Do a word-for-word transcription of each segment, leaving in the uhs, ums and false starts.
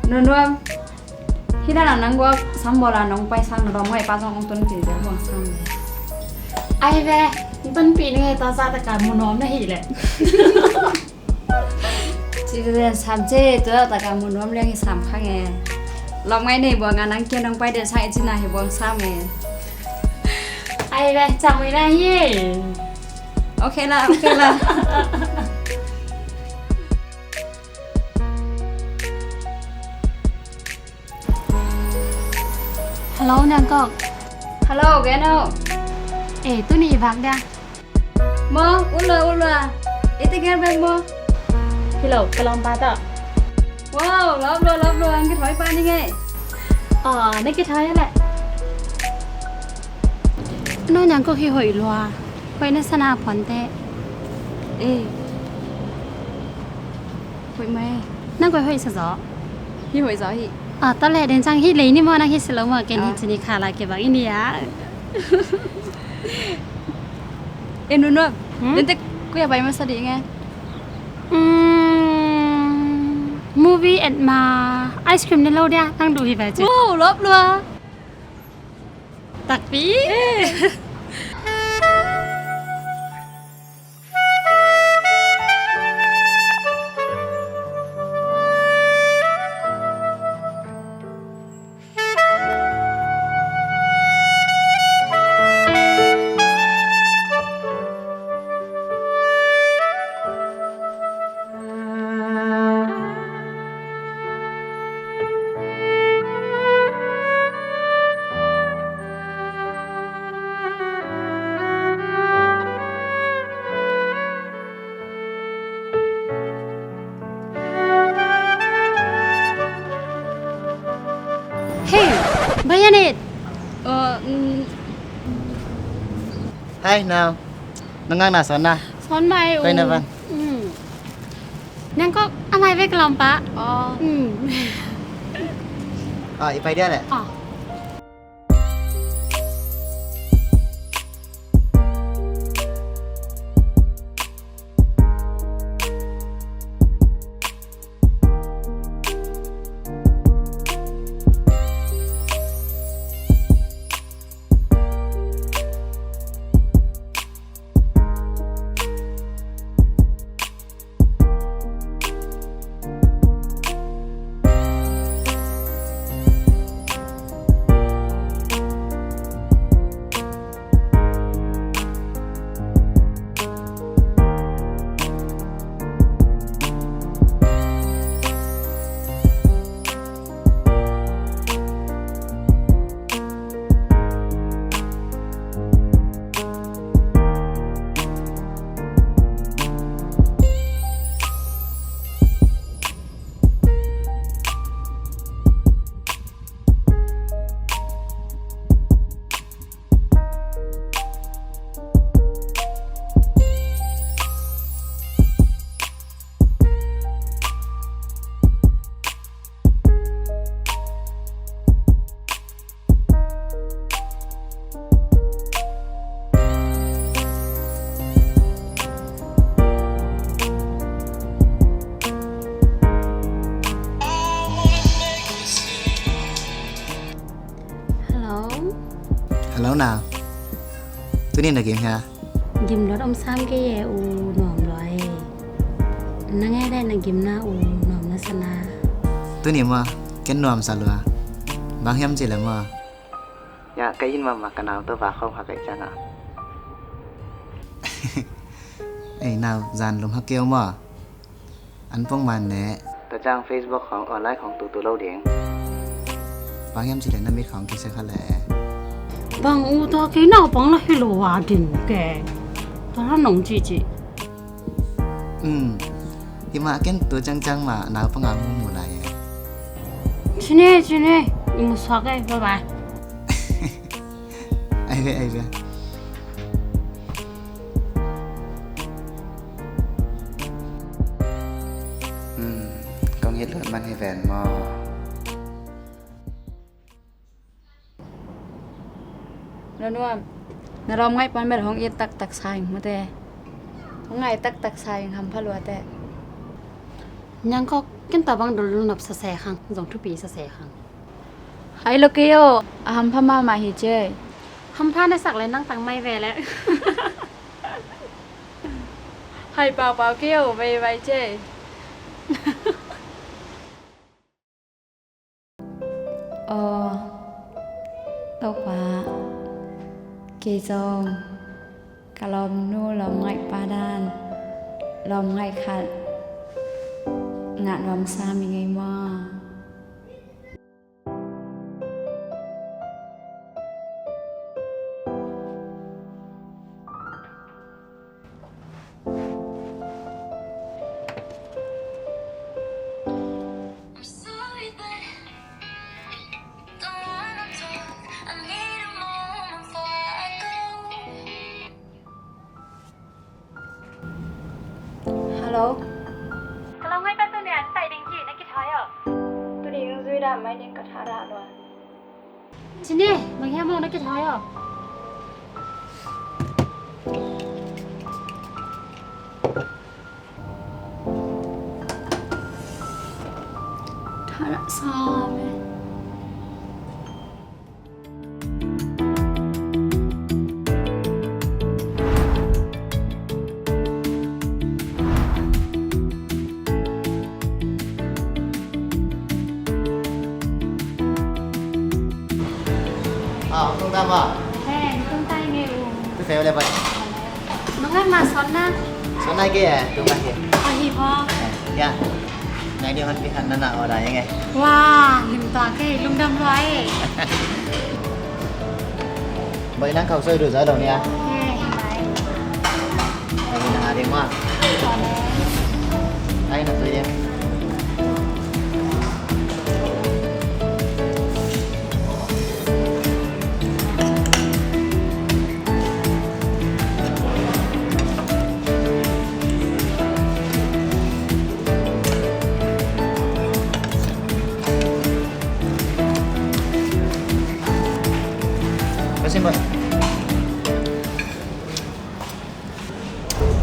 Nunuam, hih dan a nang guak sam bawl a nong pai sang na lawm ngaih pa zong hong tonpih zel buang sam. Ai ve, hong tonpih ning ei, tua zah tak a mu nuam na hih leh. Ci zen sam ci, tua zah tak a mu nuam liang hi sam kha nge. Lawm ngaih nei buang a nang kia nong pai den sang i cina hi buang sam nge. Ai ve, cam ui na hi. Ok la, ok la. Hello, Niangkok. Hello, Geno. Eh, tuni i vak dia? Maw, ut lua, ut lua. I tegel bek maw? Hello, ka lawmpa tawh. Wow, lawp lua, lawp lua, ang kithoi pa ni ngei. Aw, na kithoi leh. No, Niangkok hi hoih lua. Hoih na sa na puante. Eh. Hoih mai. Nang koi hoih sa zaw. Hi hoih zaw hi. Ah, ta le den cang hi lei ni maw, nang hi si lo maw, ken hi ci ni kha la ke bang i ni a. Eh, Nunuam. Hmm? Den tek koi a pai masa ding e? Hmm, movie et ma ice cream ne lo dia, nang duh hi bai ci. Wow, lawp lua. Takpi. Eh. Hey, Bayanet. Uh, mm. Hi, Nau. Nang ngak na sawn na? Sawn mai. Koi na van. Mm. Nang kok a mai vek lawmpa. Oh. Mm. Ah, i pai dia leh. Ah. Hello. Hello, Nau. Tuni na gim hia? Gim luat om sam kei e, u nuam lua e. Na ngei le na gimna u nuam na sa na. Tuni maw, ken nuam sa lua. Bang hiam cih leh maw, ya, ka inn mahmah ka nau tawh va khawm kha ka hih ciangah. Ei, Nau, zan lum ha kei o maw. An pong man ne. Tua ciang Facebook khawng, online khawng tutu lo ding. Bang hiam cih leh na mit khawng kisia kha leh. Bang u, tua kei naupang la hi lo a din ke. Tua la nong cihcih. Um. Hi mah, ken tua ciangciang mah naupang a mu mu lai e. Ci ni, ci ni. I mu suak e. Bye bye. Ai ve, ai ve. Hmm, kong it luat man hi ven maw? Nunuam, na lawm ngaih pan bel hong it taktak sa ing mate. Hong ngai taktak sa ing, hampha lua teh. Nyangkok, ken tua bang duldul nop sa se khang, zong thupi sa se khang. Hai lo kei aw, a hampha mahmah hi ce. Hampha na sak le nang tang mai ve le. Hai paupau kei aw, veivai ce. Aw Topa, kei zong ka lawmnu lawmngaihpa dan lawmngaih khat ngah nuam sa mi ngei maw? Hello. Ka lo ngai ka tu ne an tai ding ci na ki thai aw. Tu ding zui da mai ding ka tha da lo. Cine, bang hiam aw na ki thai aw. Tha da sa me. Ah, tung ta ba. He, tung ta nge u. Tu feu le ba. Nung ai ma son na. Son na ke ya, tung ta ke. Ahi ba. Ya. Ngai ni hon pi khan na na order yang e. Wah, lim ta ke, lungdam lua e. Bai nang khau soi du zai lo nia. He, bai. Bai nang a ding ma. Bai nang soi ding. Ka sim ba.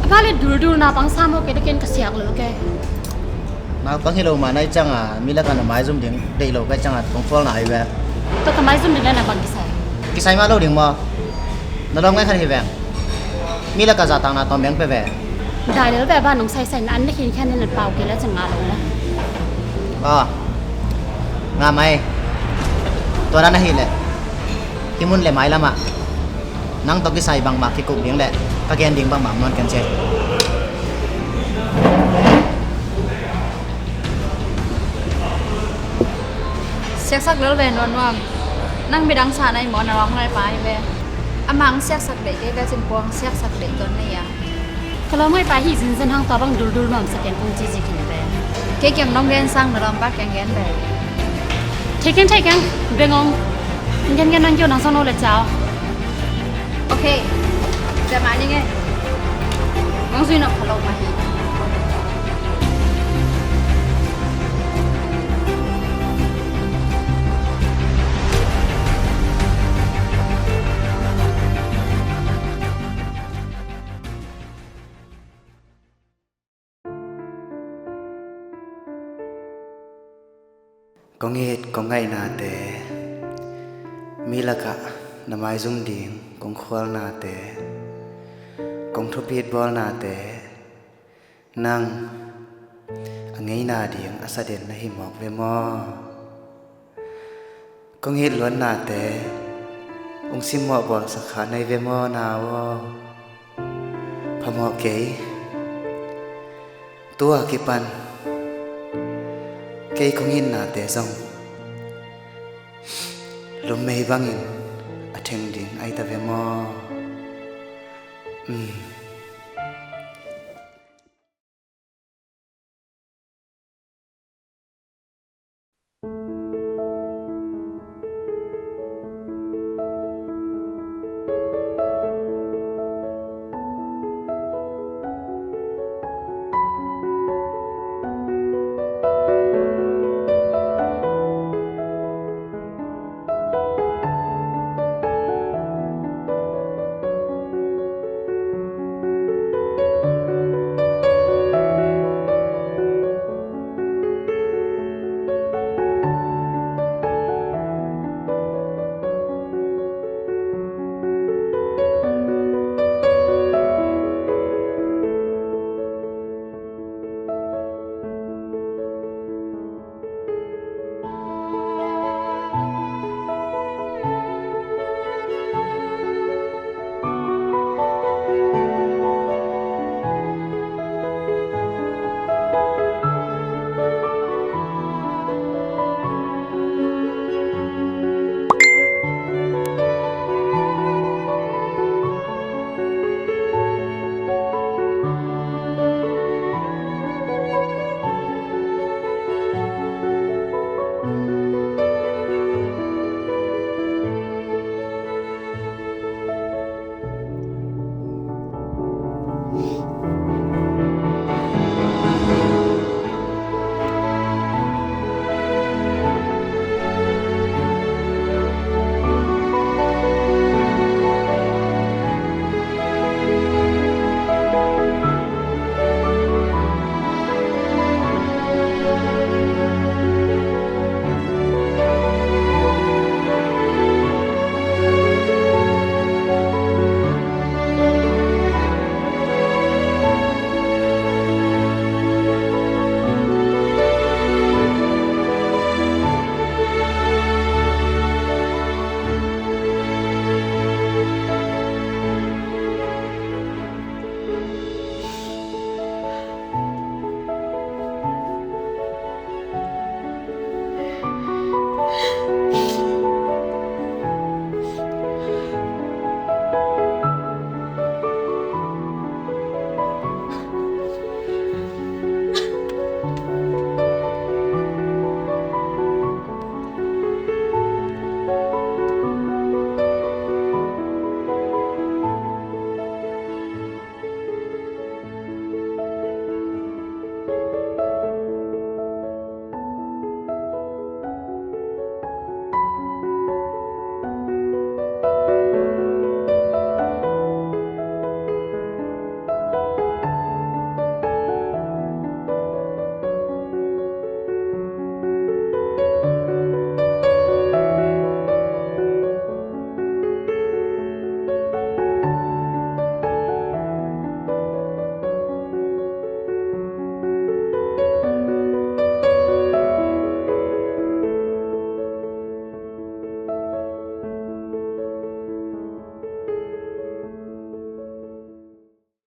A pa le duldur na pang sa maw, kei te ken ka siak lo ke. Naupang hi lo ma nai cang a, mi lak a na maizum ding deih lo kai cang a, kong khual na ai ve. Tua ka maizum ding le na bang kisai? Kisai ma lo ding maw? Na lawm ngai khat hi veng. Mi lak a zahtak na tawm beng pe ve. Dai lel ve ba nong saisai na an na khin khian na pau kei le cang nga lo la. Aw. Nga mai. Tua dan ahi le. Kimun le mai lamah. Nang tawh kisai bangmah kikuk ding le ka gen ding bangmah om nawn ken ci. Siaksak lel ve nuamnuam. Nang midang sa na hi maw, na lawm ngai pa hi ve. Amah hong siaksak deih kei ve cin, kua hong siaksak deih tuan na hi a. Ka lawm ngai pa hi zinzen hang tua bang duldul nuam sa ken kong ci zik hi ve. Kei kiang nong gen sang na lawm pa kiang gen ve. Thei keng, thei keng, beng ong. Gen gen nang kio nang sang no le cao. Ok. Tua mah ni nge. Nong zui nop kha lo mah hi. Kong it kong ngaihnate, mi lakah na maizum ding kong khualnate, kong thupit bawlnate, nang a ngeina ding a saden na hi mawk ve maw? Kong it luannate, ung simmawh bawlsak kha na hi ve maw, na aw? Phamawh kei. Tua kipan kei kong itnate zong lummei bangin a theng ding ahi ta ve maw? Um.